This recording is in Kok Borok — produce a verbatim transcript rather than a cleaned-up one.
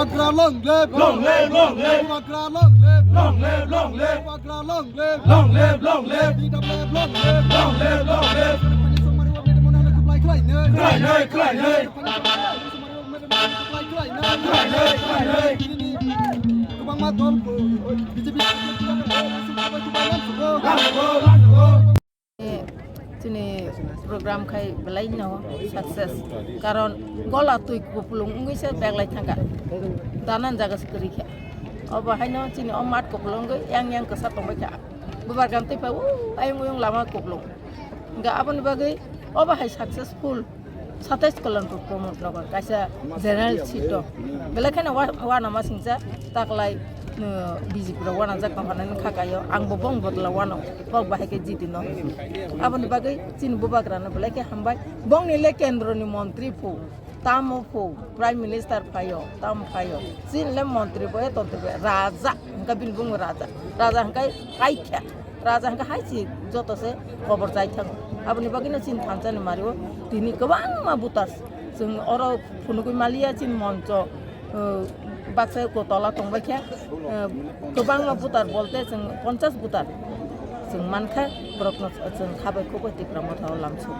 Bubagra long live! Long live, long live! Bubagra long live! Long live, long live! Bubagra long live! Long live, long live! B W F long live! Long live, long live! Khlainai, khlainai! Khlainai, khlainai! Kwbangma dol, B J P Chini program khai belai no success, karon gola twi kupulung wngwi se beglai thangkha, danan jaga se kwrwi kha. Obo haino chini o mat kupulung wngwi yang yang kwsa tongbai kha, bubar gam twi pha u ayung uyung lama kupulung. Hingkha aboni bagwi obo hai successful. Satais Kalanpur Pramod Nagar kaisa general seat o. Belai kheno wa-, wanama singcha taklai, uh, B J P rok wanajak tongkha nini khakayo. Ang bo bong botla wano kok bahai khe jiti no. Aboni bagwi chini bubagra no belai khe hambai. Bongni le kendro ni montri phu, tamo phu, prime minister phayo, tamo phayo. Chini le montri bo e tontri bo e raja, hingkha bini bung raja. Raja hingkha kaikha. Raja hingkha hai si joto se kobor chai thango. Aboni bagwi no chini thansa ni mario tini kwbangma voters. Chwng oro phunugwi maliya chini moncho, uh, baksa ko tola tongbai khe, uh, kwbangma voter bolte chwng ponchas voter chwng mankha, borokno chwng khabai khukbai Tipra Motha o lamsuk.